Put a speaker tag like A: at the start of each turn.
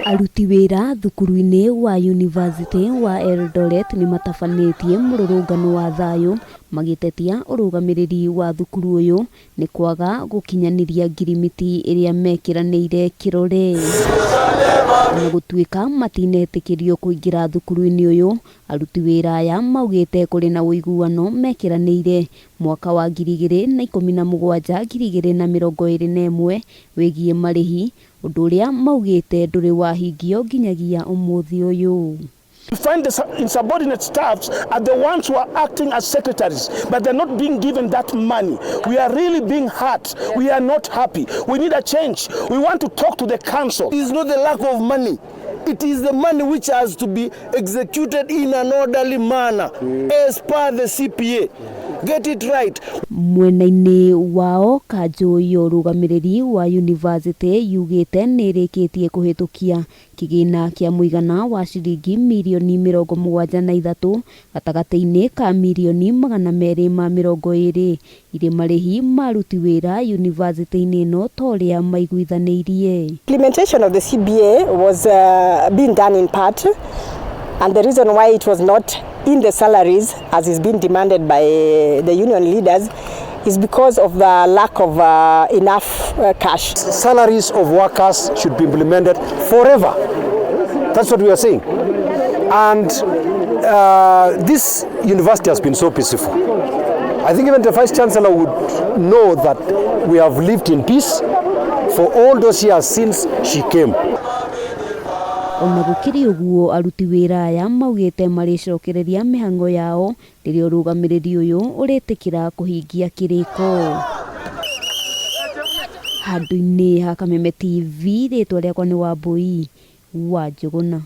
A: Aruti wĩra thukuru-inĩ wa Yunivasĩtĩ wa Eldoret nĩ matabanĩtie mũrũrũngano wa thayũ magĩtetia ũrũgamĩrĩri wa thukuru ũyũ nĩ kwaga gũkinyanĩria ngirimiti ĩrĩa mekĩranĩire kĩrore. Ona gũtuĩka matinetĩkĩrio kũingĩra thukuru-inĩ ũyũ, aruti wĩra aya maugĩte kũrĩ na ũiguano mekĩranĩire mwaka wa 2017 2021 wĩgiĩ marĩhi, ũndũ ũrĩa maugĩte ndũrĩ wahingio nginyagia ũmũthĩ ũyũ.
B: You find the insubordinate staffs are the ones who are acting as secretaries, but they're not being given that money. We are really being hurt. We are not happy. We need a change. We want to talk to the council.
C: It is not the lack of money. It is the money which has to be executed in an orderly manner as per the CPA. Get it right.
A: Mwena-inĩ wao kanjũ ya ũrũgamĩrĩri wa yunivasĩtĩ yugĩte nĩ ĩrĩkĩtie kũhĩtũkia kĩgĩna kĩa mũigana wa ciringi mirioni 73 gatagatĩ-inĩ ka mirioni 220 irĩ marĩhi ma aruti wĩra yunivasĩtĩ-inĩ ĩno ta ũrĩa maiguithanĩirie.
D: Implementation of the CBA was being done in part, and the reason why it was not in the salaries as is being demanded by the union leaders is because of the lack of enough cash.
C: Salaries of workers should be implemented forever. That's what we are saying. And this university has been so peaceful. I think even the Vice Chancellor would know that we have lived in peace for all those years since she came.
A: Ona gũkĩrĩ ũguo, aruti wĩra aya maugĩte marĩcokereria mĩhang'o yao rĩrĩa ũrũgamĩrĩri ũyũ ũrĩtĩkĩra kũhingia kĩrĩko. Handũ-inĩ ha Kameme TV, rĩtwa rĩakwa nĩ Wambui wa Njũgũna.